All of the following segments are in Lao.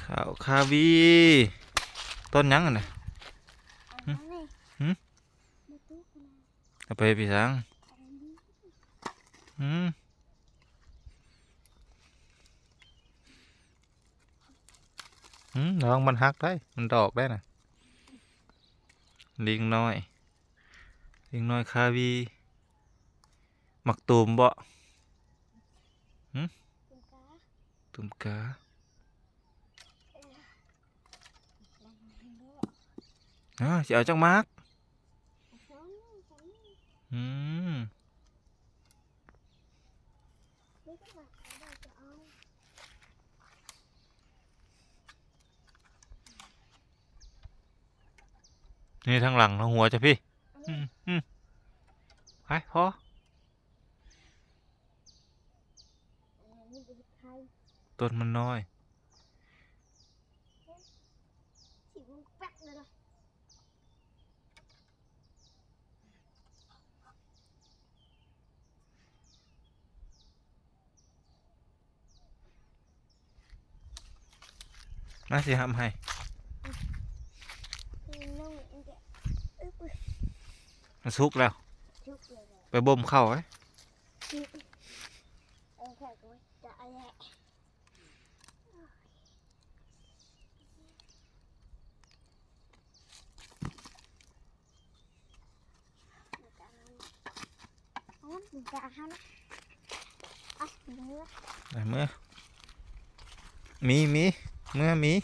ເຂົ້າຄາວີ ຕົ້ນຫຍັງຫັ້ນນະ? ຫຶ? ຫຶ? ເອົາໄປເຮັດໄປຫຍັງ? ຫືມ ຫືມ ລະວັງມັນຫັກໄດ໋ ມັນດອກໄດ໋ນະ. ລິງນ້ອຍ ລິງນ້ອຍຄາວີ ໝາກຕູມບໍ? ຫຶ? ຕຸ້ມກາ ອ້າ ຊິເອົາຈັກໝາກ? ຫືມ ນີ້ທາງຫຼັງເຮົາຫົວຈະພີ້ ອືມ ອືມ ໄປພໍ ຕົ້ນມັນນ້ອຍ. ມາ ຊິຫາມໃຫ້ ມັນສຸກແລ້ວ ໄປບົ່ມເຂົ້າເອີຍ. ໄປເມືອ ມີ ມີ ເມືອ ມີ.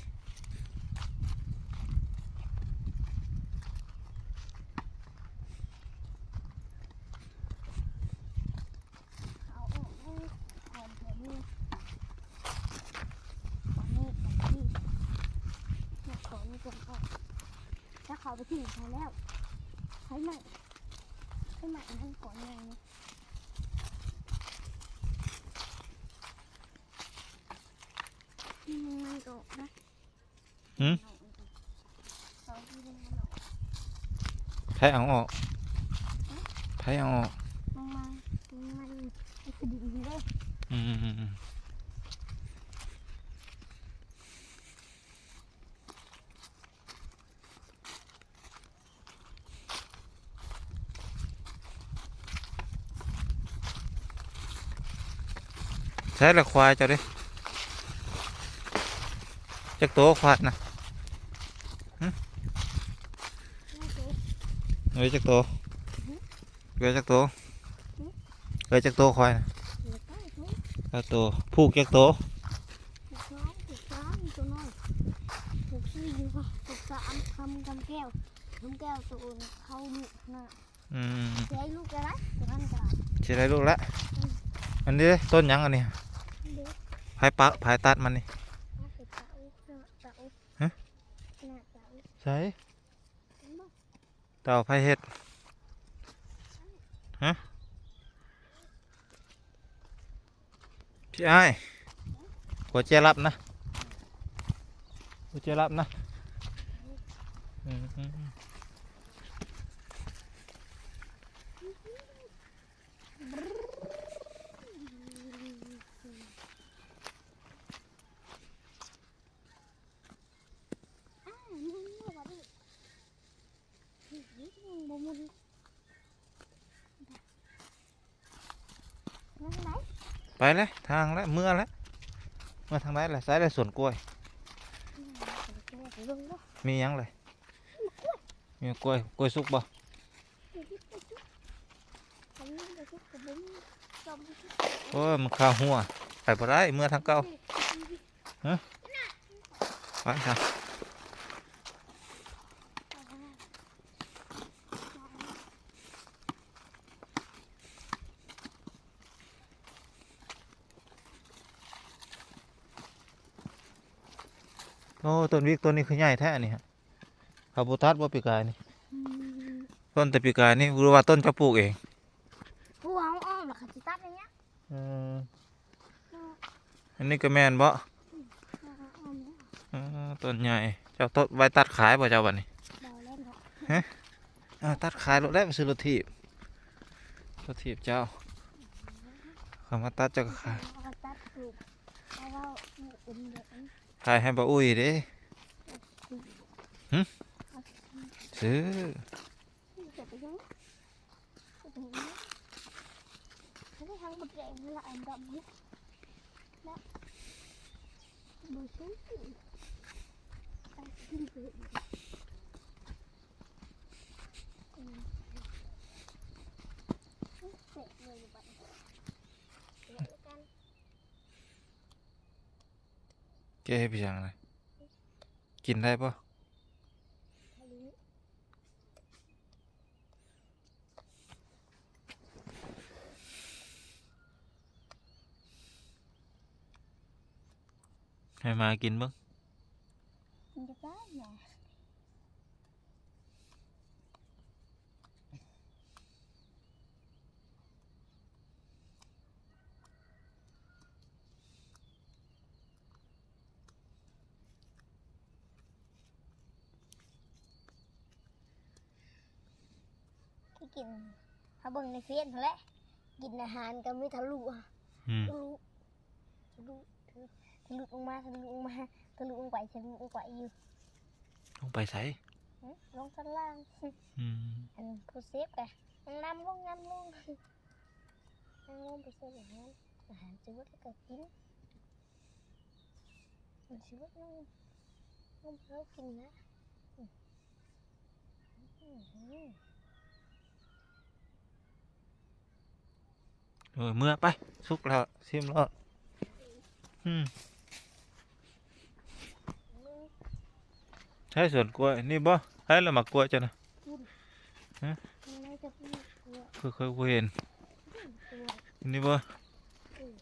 ເອົາອອກເລີຍ ຂອງແຖວນີ້ ຂອງນີ້ ຂອງນີ້ ຂອງນີ້ ຂອງນີ້ ຂອງນີ້ ຂອງນີ້ ແລ້ວເຂົາໄປຖິ້ມໃສ່ແລ້ວ ໃຫ້ໃໝ່ ໃຫ້ໃໝ່ ໃຫ້ຂອງໃຫຍ່ນີ້ ມັນອອກນະ. ຫືມ ໃຜເອົາອອກ? ໃຜເອົາອອກ? ມັນ ມັນ ມັນ ອືມ. ໃສລະຄວາຍເຈົ້າເດ້? ຈັກໂຕຄວາຍນະ? ຫຶ? ເອີ ຈັກໂຕ? ເອີ ຈັກໂຕ? ເອີ ຈັກໂຕຄວາຍນະ? ເອີ ເກົ້າໂຕ. ເກົ້າໂຕ. ຜູກຈັກໂຕ? ຜູກສອງ ຜູກສາມ ໂຕນ້ອຍ ຜູກສີ່ ຜູກສາມ ຄຳ ຄຳແກ້ວ ຄຳແກ້ວໂຕເຂົາລູກນະ. ອືມ ຊິໄດ້ລູກແລ້ວນະ ໂຕນັ້ນກະຊິໄດ້ລູກແລ້ວ. ອືມ ອັນນີ້ເດ້ ຕົ້ນຫຍັງອັນນີ້? ນີ້ເດ້ ໃຜປະ ໃຜຕັດມັນນີ້? ປະເອົາ ປະເອົາ. ຫະ? ນະ ປະເອົາ. ໃສ? ເຫັນບໍ່? ເຕົາໃຜເຮັດ? ຮະ? ພີ່ອ້າຍ ຫົວເຈລັບນະ ຫົວເຈລັບນະ. ອືມ. ໄປແລ້ວ ທາງແລ້ວ ເມືອແລ້ວ. ເມືອທາງໃດລະ? ໃສລະສວນກ້ວຍ? ມີຫຍັງລະ? ມີກ້ວຍ ກ້ວຍສຸກບໍ່? ໂອ້ຍ ມັນຄາຫົວ ໄປບໍ່ໄດ້ ເມືອທາງເກົ່າ. ຮະ? ໄປຊະ. ໂອ້ ຕົ້ນວິກຕົ້ນນີ້ຄືໃຫຍ່ແທ້ນີ້. ເຂົາບໍ່ຕັດບໍ່ປີກາຍນີ້? ອືມ ຕົ້ນແຕ່ປີກາຍນີ້ ຫຼືວ່າຕົ້ນເຈົ້າປູກເອງ? ປູກເອົາອ້ອມ ແລ້ວເຂົາຊິຕັດໃຫ້ຫຍັງ? ເອີ ເນາະ ອັນນີ້ກໍແມ່ນບໍ່? ອືມ ເອົາອ້ອມແລ້ວ. ເອີ ຕົ້ນໃຫຍ່ ເຈົ້າຕັດໄວ້ຕັດຂາຍບໍ່ເຈົ້າບັດນີ້? ບໍ່ແລ້ວເນາະ. ຮະ? ເອົາຕັດຂາຍໂລດແລ້ວ ໄປຊື້ລົດຖີບ ລົດຖີບເຈົ້າ ເຂົາມາຕັດເຈົ້າກໍຂາຍ. ເອົາຕັດປູກ ເອົາ ຂາຍໃຫ້ປ້າອຸ້ຍເດ້. ຫຶ? ຊື້. ແກະເຮັດຫຍັງນະ? ກິນໄດ້ບໍ່? ໃຫ້ໝາກິນເບິ່ງ. ມັນຈະໄດ້ຫຍັງ? ທີ່ກິນ ເຮົາເບິ່ງໃນເຟສຫັ້ນແຫຼະ ກິນອາຫານກໍມີທະລຸ ອືມ ທະລຸ ທະລຸ ທະລຸລົງມາ ທະລຸລົງມາ ທະລຸລົງໄປ ທະລຸລົງໄປຢູ່. ລົງໄປໃສ? ຫຶ? ລົງຊັ້ນລ່າງ. ອືມ ອັນຜູ້ເຊບກະຍັງນຳລົງ ນຳລົງ ນຳລົງໄປເຊບອາຫານ ອາຫານຊິໝົດແລ້ວກໍກິນ ມັນຊິເບິດນຳ ນຳເຮົາກິນນະ. ອືມ ອືມ ເອີ ເມືອໄປ ສຸກແລ້ວ ຊີມໂລດ. ອືມ ໃຊ້ສວນກ້ວຍນີ້ບໍ່? ໃຊ້ລະໝາກກ້ວຍເຈົ້ານະ? ຫຶ? ເຄີຍ ເຄີຍບໍ່ເຫັນ ນີ້ບໍ່? ອືມ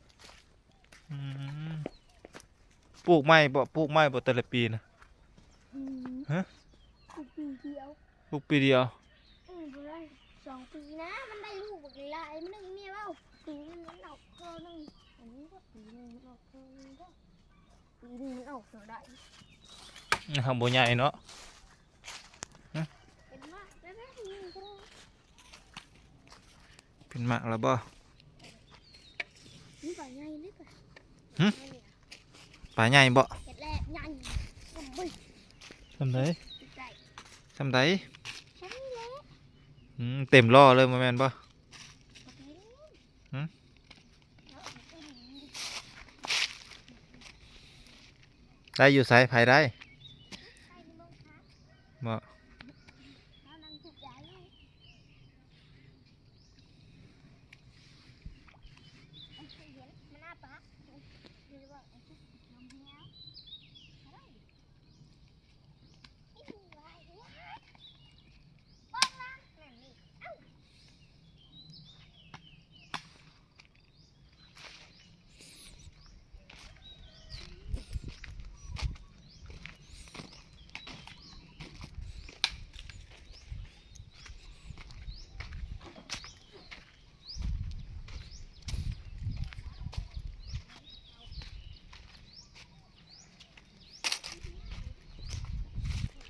ອືມ ປູກໃໝ່ບໍ່? ປູກໃໝ່ບໍ່ແຕ່ລະປີນະ? ອືມ ຮະ? ປູກປີດຽວ ປູກປີດຽວ. ອືມ ບໍ່ໄດ້ສອງປີນະ ມັນໄດ້ລູກບັກຫຼາຍໆ ມັນໜຶ່ງ ເມຍເວົ້າ ປີໜຶ່ງມັນອອກເທື່ອໜຶ່ງ ອັນນີ້ກໍປີໜຶ່ງມັນອອກເທື່ອໜຶ່ງ ປີໜຶ່ງມັນອອກເທື່ອໃດ. ອືມ ບໍ່ໃຫຍ່ເນາະ. ຮະ? ເປັນໝາກແລ້ວນະ ນີ້ກໍ ເປັນໝາກແລ້ວບໍ່? ນີ້ປາໃຫຍ່ເດ້ປາ. ຫຶ? ປາໃຫຍ່ບໍ່? ເຮັດແລ້ວໃຫຍ່ ໂອ້ຍ ສ່ຳໃດ? ສ່ຳໃດ? ສ່ຳນີ້ແຫຼະ. ອືມ ເຕັມລໍ້ເລີຍ ບໍ່ແມ່ນບໍ່? ຫຶ? ໄດ້ຢູ່ໃສ? ໃຜໄດ້? ບໍ່?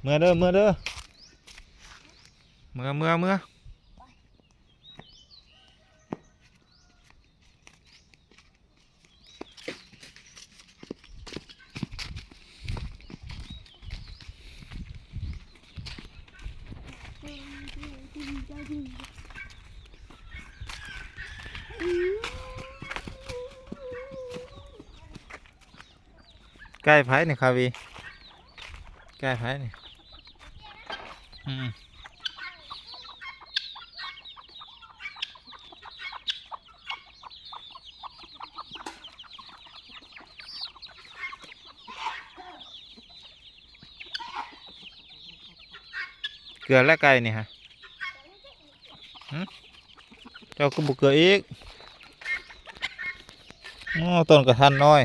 ເມືອເດີ ເມືອເດີ ເມືອ ເມືອ ເມືອ. ໄກ່ໃຜນີ້ຄາວີ? ໄກ່ໃຜນີ້? ອືມ ເກືອແລ້ວໄກ່ນີ້ຫະ. ຫຶ? ເຈົ້າຄືບໍ່ເກືອອີກ? ໂອ້ ຕົ້ນກະທັນນ້ອຍ.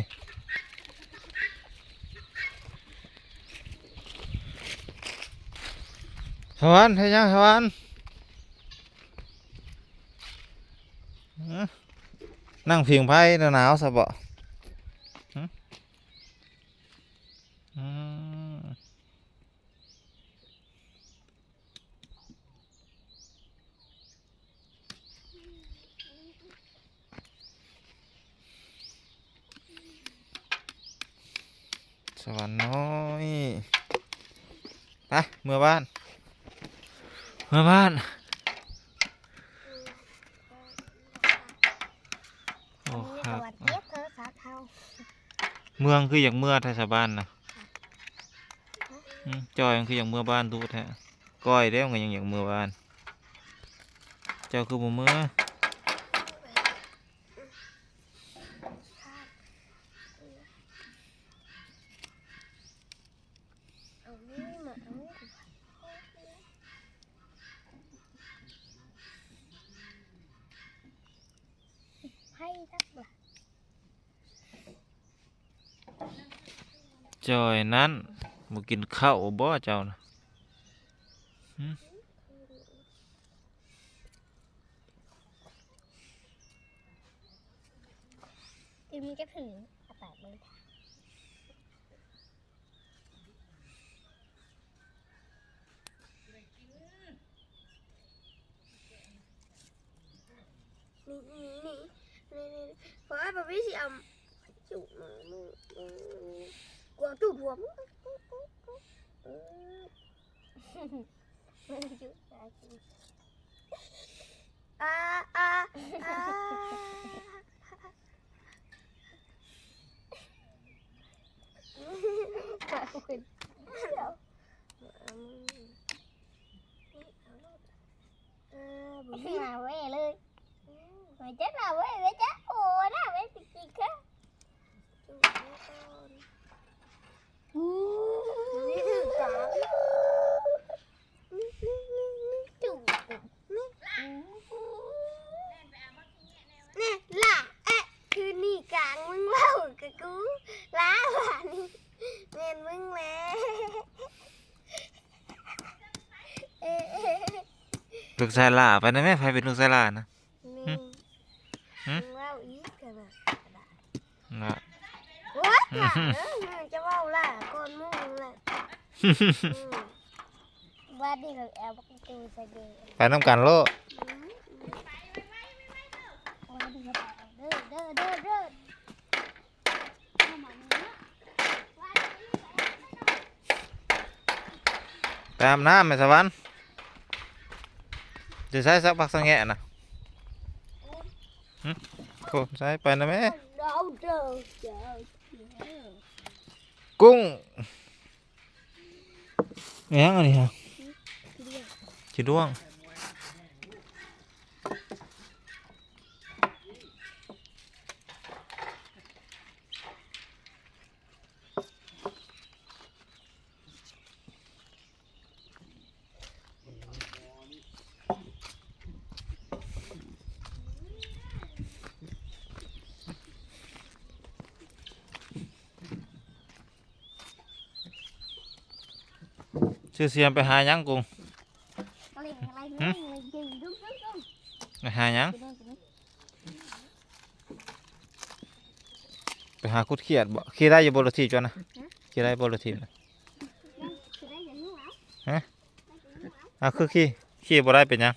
ສະຫວັນ ເຮັດຫຍັງສະຫວັນ? ຫຶ? ນັ່ງຜິງໄຟໜາວຊະບໍ? ຫຶ? ອືມ. ສະຫວັນນ້ອຍ ໄປ ເມືອບ້ານ ເມືອບ້ານ. ໂອ້ ຄັກ ເມືອງຄືຢາກເມືອແທ້ຊາວບ້ານນະ. ອືມ ຈ້ອຍມັນຄືຢາກເມືອບ້ານດຸແທ້. ກ້ອຍເດ້ ມັນກໍຍັງຢາກເມືອບ້ານ. ເຈົ້າຄືບໍ່ເມືອ? ເອົານີ້ມາເອົາ ໃຜຈັກລະ. ຈ່ອຍນັ້ນ ບໍ່ກິນເຂົ້າບໍ່ເຈົ້ານະ? ຫື? ອີ່ມຈັກຫຶງ ອາປາກເບິ່ງ. ນີ້ ນີ້ ນີ້ ນີ້ ນີ້ ນີ້ ພໍອ້າຍບໍ່ມີຊິເອົາຈຸມື ມື ມື ກວາງຕູບວມ ເອີ ຈຸຕາຍ ອາ ອາ ອາ. ເອີ ບໍ່ມີ ໜ້າເວເລີຍ ອືມ ບໍ່ຈັກໜ້າເວເລີຍຈ້ະ ໂອ້ ໜ້າເວຈິງໆ ຄື ຈູບໄວ້ກ່ອນ ນີ້ຖືກຕາ ນີ້ ນີ້ ນີ້ ນີ້ ຈູບ ນີ້ ນີ້ ນີ້ ລະ ເອະ ຄືນີ້ກາງ ມຶງເວົ້າກັບກູ ລະ ລະ ນີ້ ແມ່ນມຶງແຫຼະ ເອະ ເອະ ລູກຊາຍຫຼ້າ ໄປນຳແມ່ ໃຜເປັນລູກຊາຍຫຼ້ານະ? ແມ່ ຫຶ? ຫຶ? ເວົ້າອີກ ນະ ໂອ້ຍ ອືມ ຈະເວົ້າຫຼ້າກ່ອນໝູ່ແຫຼະ ອືມ ວ່າດີແລ້ວ ແອວບັກຕູໃສ່ເດີ ໄປນຳກັນໂລດ ອືມ ວ່າດີແລ້ວ ເດີ ເດີ ເດີ ເດີ. ໄປອາບນ້ຳແມ່ສະຫວັນ ຊິໃຊ້ສັກຜັກສັງແງະນະ ຫຶ? ໂອ້ ໃຊ້ໄປນະແມ່ ກຸ້ງ ອີຫຍັງອັນນີ້ຫະ? ຂີ້ດ້ວງ. ຊື່ສຽມໄປຫາຫຍັງກຸ້ງ? ຫຶ? ໄປຫາຫຍັງ? ໄປຫາຂຸດຂຽດບໍ? ຂີ່ໄດ້ຢູ່ບໍ່ລົດຖີບເຈົ້ານະ? ຮະ? ຂີ່ໄດ້ບໍ່ລົດຖີບນະ? ຮະ? ອ້າວ ຄືຂີ່ ຂີ່ບໍ່ໄດ້ເປັນຫຍັງ?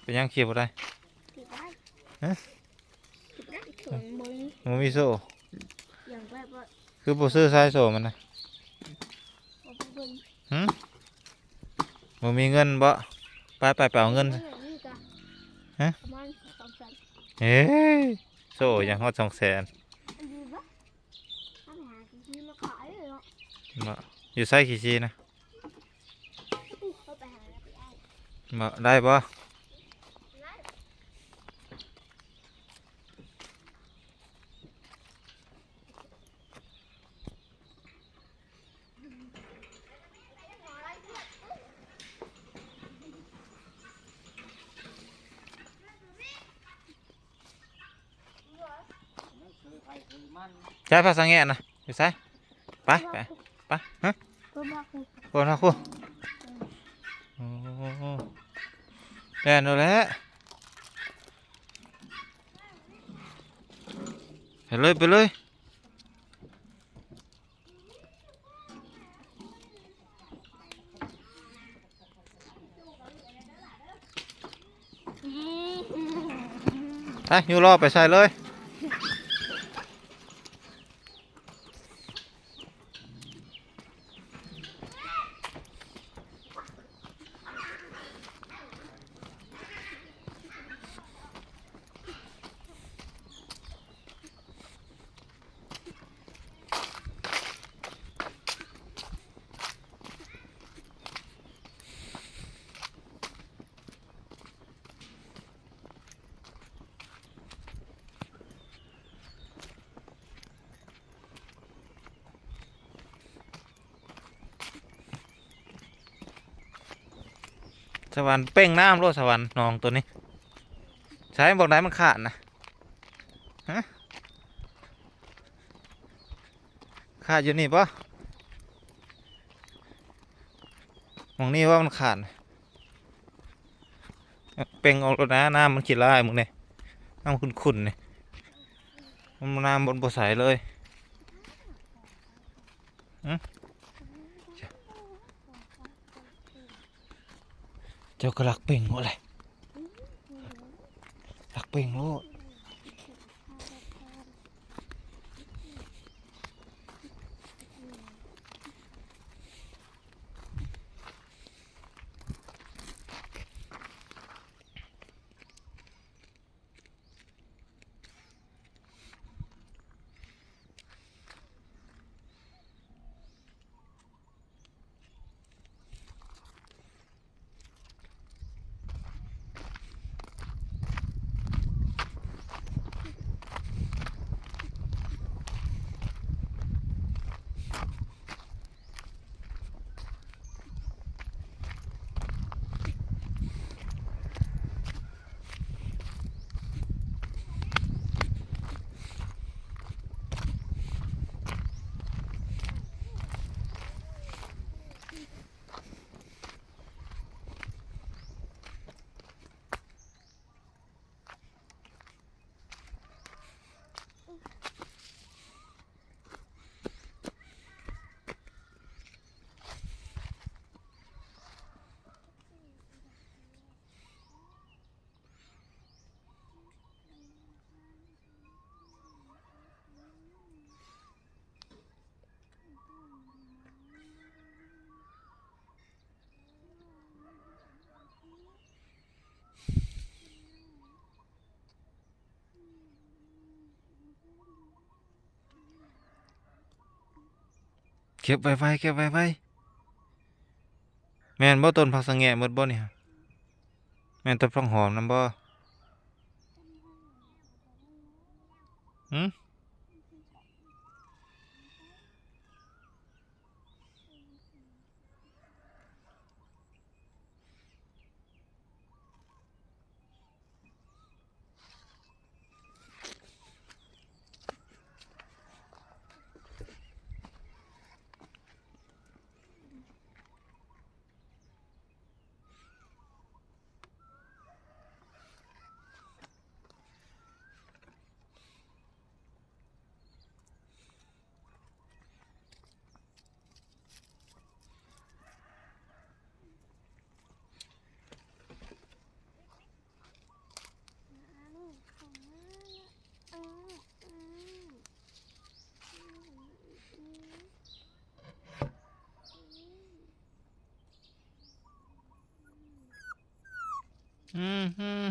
ເປັນຫຍັງຂີ່ບໍ່ໄດ້? ຮະ? ບໍ່ມີໂສ້ ຄືບໍ່ຊື້ສາຍໂສ້ມັນນະ? ຫຶ? ບໍ່ມີເງິນບໍ? ໄປ ໄປ ໄປເອົາເງິນ. ຮະ? ເອີຍ ໂສ້ຫຍັງຮອດສອງແສນ? ບໍ່ ຢູ່ໃສຂີ້ຊີນະ? ບໍ່ ໄດ້ບໍ່? ໃຊ້ຜັກສະແງະນະ ຢູ່ໃສ? ໄປ ໄປ ໄປ ຮະ? ໂອ້ ແລ່ນໂລດແຫຼະ ໄປເລີຍ ໄປເລີຍ. ໄປ ຢູ່ລໍໄປໃສ່ເລີຍ. ສະຫວັນເປັ່ງນ້ຳໂລດ ສະຫວັນ ໜອງໂຕນີ້. ໃສ ບ່ອນໃດມັນຂາດນະ? ຮະ? ຂາດຢູ່ນີ້ບໍ່? ໝ່ອງນີ້ວ່າມັນຂາດ. ເປັ່ງອອກໂລດນະ, ນ້ຳມັນຂີ້ລ້າຍມື້ນີ້, ນ້ຳຂຸ່ນໆ ນີ້, ນ້ຳມັນບໍ່ໃສເລີຍ. ຫຶ? ເຈົ້າກໍລັກເປັ່ງໂລດແຫຼະ, ລັກເປັ່ງໂລດ. ເກັບໄວໆ ເກັບໄວໆ. ແມ່ນບໍ່ ຕົ້ນຜັກສະແງະໝົດບໍ່ນີ້? ແມ່ນຕົ້ນຜັກຫອມນຳບໍ່? ຫື? ອືມ.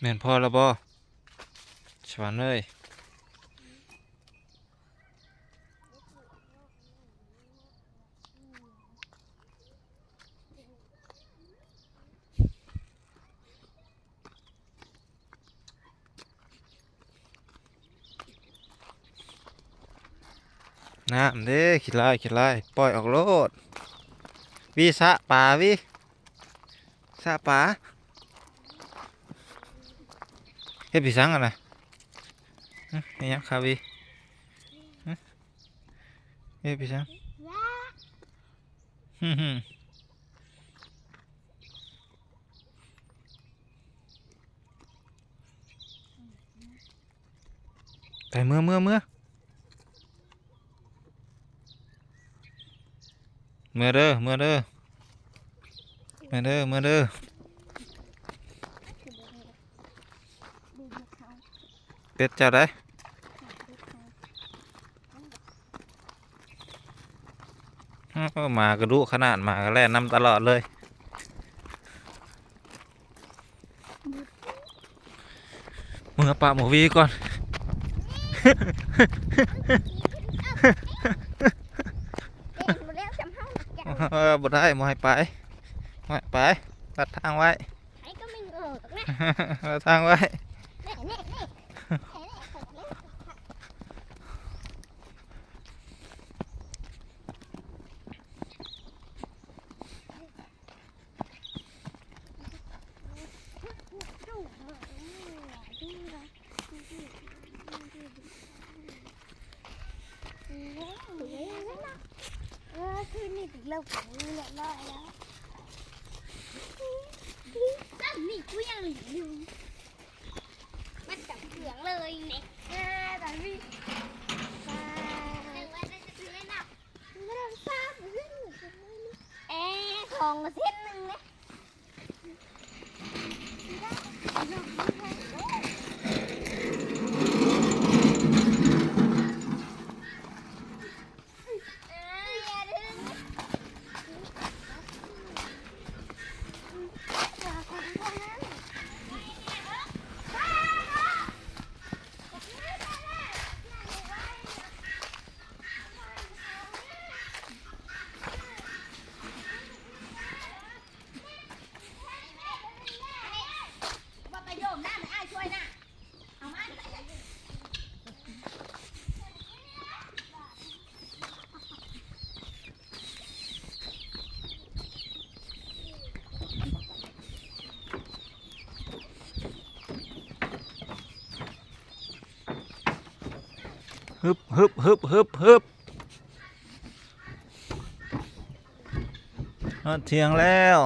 ແມ່ນພໍແລ້ວບໍ່ ສະຫວັນເອີຍ? ນ້ຳເດ້ ຂີ້ລ້າຍ ຂີ້ລ້າຍ ປ່ອຍອອກໂລດ. ວິ ສະປາ ວິ ສະປາ. ເຮັດໄປສັງຫັ້ນນະ? ຮະ ເຮັດຫຍັງຄາວິ? ຮະ ເຮັດໄປສັງ? ຫຶ ຫຶ. ໄປ ເມືອ ເມືອ ເມືອ ເມືອເດີ ເມືອເດີ ເມືອເດີ ເມືອເດີ. ເປັດເຈົ້າໃດ? ໂອ້ ໝາກະດຸຂະໜາດ ໝາກະແລ່ນນຳຕະຫຼອດເລີຍ. ເມືອປະໝູວີກ່ອນ. ບໍ່ໄດ້ ບໍ່ໃຫ້ໄປ ໄປ ຕັດທາງໄວ້. ໄປກໍໄມ່ອອກນະ ຕັດທາງໄວ້. ແນ່ໆໆ ແນ່ໆ ເອີ ຄືນີ້ຕິເລີກນີ້ລຽບຮ້ອຍແລ້ວ. ຊ້ຳນີ້ກູຍັງເຫຼືອຢູ່ ມັນຈະເຫຼືອງເລີຍນີ້. ເອີ ຕາຍວິ ຕາຍ ແຕ່ວ່າຈະເຫຼືອນຳ ເອ ຂອງເສັ້ນໜຶ່ງເດ້. ຮຶບ ຮຶບ ຮຶບ ຮຶບ ຮຶບ. ຮອດທ່ຽງແລ້ວ.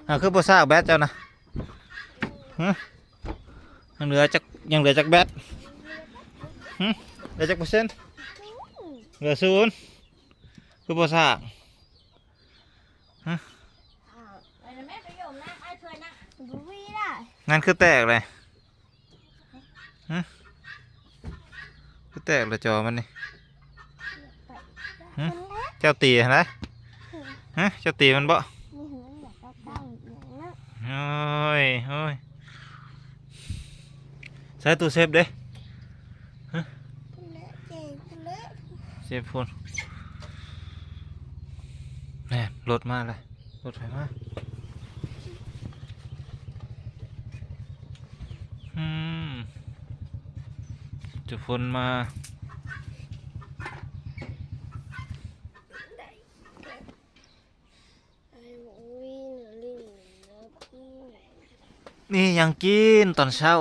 ຫາ ຄືບໍ່ຊາກແບັດເຈົ້ານະ? ຫຶ? ຍັງເຫຼືອຈັກ ຍັງເຫຼືອຈັກແບັດ? ຫຶ? ເຫຼືອຈັກເປີເຊັນ? ເຫຼືອສູນ. ຄືບໍ່ຊາກ? ຫຶ? ງານຄືແຕກເລີຍ. ຫຶ? ຄືແຕກລະຈໍມັນນີ້? ຫຶ? ເຈົ້າຕີຫັ້ນນະ? ຫຶ? ເຈົ້າຕີມັນບໍ? ໂອ້ຍ ໂອ້ຍ. ໃສ່ຕູ້ເຊຟເດ້? ຫຶ? ເຊຟພຸ້ນ. ແມ່ນ ລົດມາແລ້ວ. ລົດໄຟມາ. ອືມ ຈຸພົນມາ. ມີຫຍັງກິນຕອນເຊົ້າ?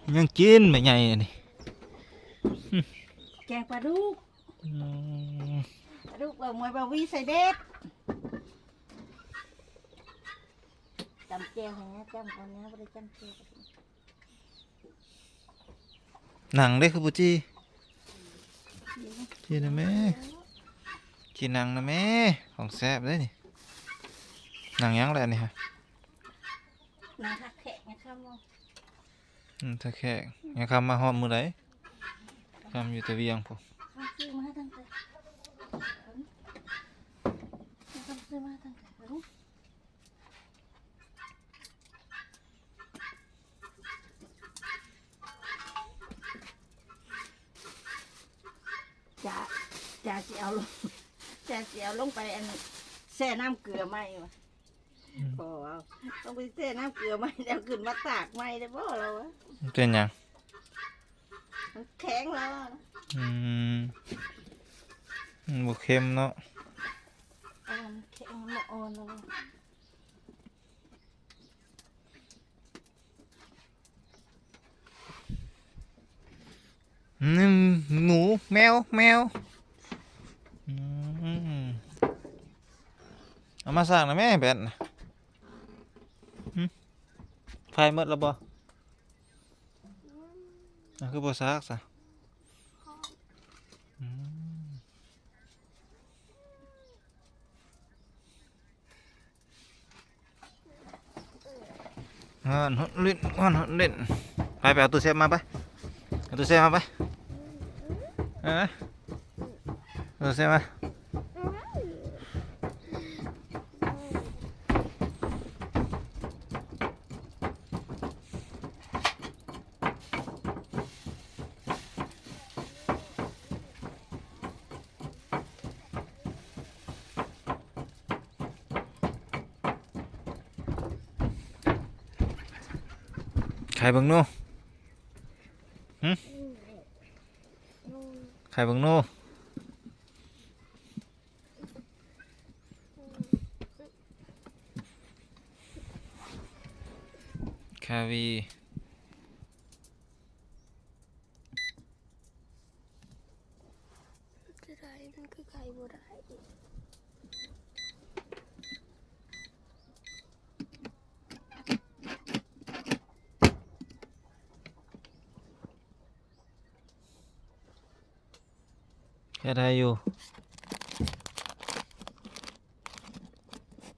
ມີຫຍັງກິນແມ່ໃຫຍ່ອັນນີ້? ແກງປາດຸກ. ອືມ ປາດຸກ ເອົາມວຍບາວີໃສ່ເບັດ. ຈຳແຈ່ວໃຫ້ນະ ຈຳກ່ອນນະ ບໍ່ໄດ້ຈຳແຈ່ວ. ໜັງເດ້ຄືບໍ່ຈີ່? ຈີ່ນະແມ່ ຈີ່ໜັງນະແມ່. ຂອງແຊບເດ້ນີ້. ໜັງຫຍັງແຫຼະນີ້ຫະ? ໜັງທັກແຂກຍາມຄ່ຳ. ອືມ ທັກແຂກຍາມຄ່ຳ. ມາຮອດມື້ໃດ? ຄ່ຳຢູ່ແຕ່ວຽງພຸ້ນ. ຄ່ຳຊື້ມາຕັ້ງແຕ່ ຄ່ຳຊື້ມາຕັ້ງແຕ່ ຈະ ຈະຊິເອົາລົງ ຈະຊິເອົາລົງໄປອັນ ແຊ່ນ້ຳເກືອໃໝ່ວ່າ. ອືມ ພໍເອົາລົງໄປແຊ່ນ້ຳເກືອໃໝ່ ແລ້ວຂຶ້ນມາຕາກໃໝ່ໄດ້ບໍ່ລາວວ່າ. ເປັນຫຍັງ? ມັນແຂງແລ້ວ. ອືມ ມັນບໍ່ເຄັມເນາະ. ເອີ ມັນແຂງ ມັນບໍ່ອ່ອນແລ້ວ. ອືມ ໝູ ແມວ ແມວ. ອືມ ເອົາມາຊາກນະແມ່ແບັດນະ. ຫຶ? ໄຟໝົດແລ້ວບໍ່? ອາ ຄືບໍ່ຊາກຊະ? ງານເຮັດຫຼິ້ນ ງານເຮັດຫຼິ້ນ. ໄປ ໄປເອົາຕູ້ເຊຟມາໄປ ເອົາຕູ້ເຊຟມາໄປ ເອີ ເອົາຕູ້ເຊຟມາ. ໄຂເບິ່ງດູ ຫຶ ໄຂເບິ່ງດູ. ຄາວີ ຈະໄດ້ ມັນຄືໄຂບໍ່ໄດ້. ເຮັດໄດ້ຢູ່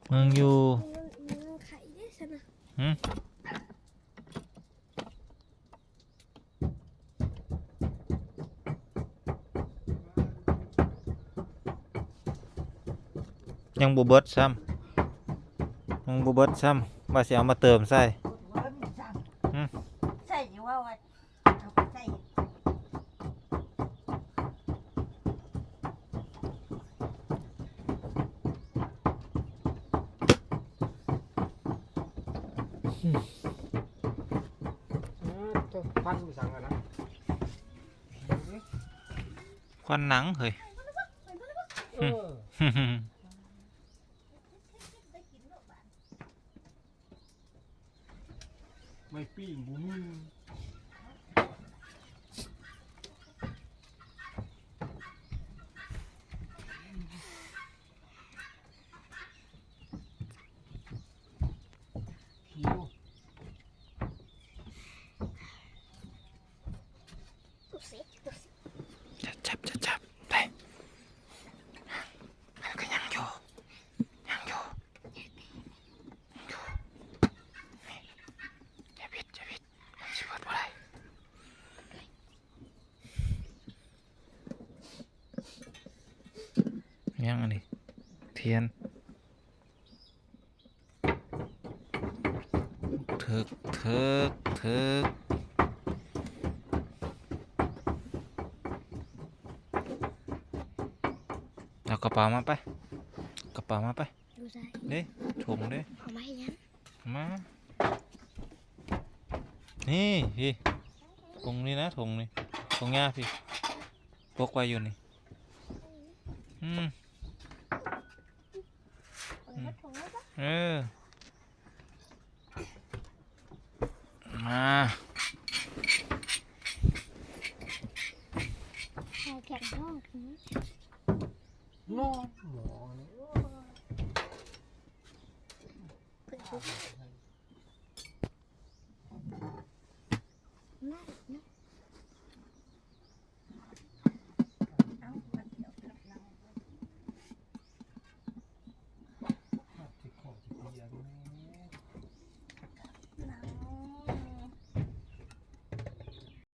ເບິ່ງຢູ່ ມັນ ມັນໄຂເດ້ຊັ້ນນະ ຫຶ ຍັງບໍ່ເບິດຊ້ຳ ຍັງບໍ່ເບິດຊ້ຳ ວ່າຊິເອົາມາເຕີມໃສ່ ຫຶ ໃສ່ຢູ່ວ່າ ວ່າ ເອີ ຄວັນມັນສັງຫັ້ນນະ ຄວັນໜັງເຮີ້ຍ ເອີ. ໄມ້ປີ້ງບໍ່ມີ ຈັບ ຈັບ ຈັບ ໄດ້ ມັນກໍຍັງຢູ່ ຍັງຢູ່ ຍັງຢູ່ ນີ້ ຢ່າບິດ ຢ່າບິດ ມັນຊິເປີດບໍ່ໄດ້ ຍັງອັນນີ້ ທຽນ. ເຖິກ ເຖິກ ເຖິກ ເອົາກະເປົາມາໄປ ກະເປົາມາໄປ ຢູ່ໃສ ເດ້ ຖົງເດ້ ເອົາມາເຮັດຫຍັງ ມາ ນີ້ ພີ້ ຖົງນີ້ນະ ຖົງນີ້ ຖົງຫຍ້າພີ້ ປົກໄວ້ຢູ່ນີ້ ອືມ. ເອີ ມາ ແຂງຮ້ອນ ນອນໝໍນີ້.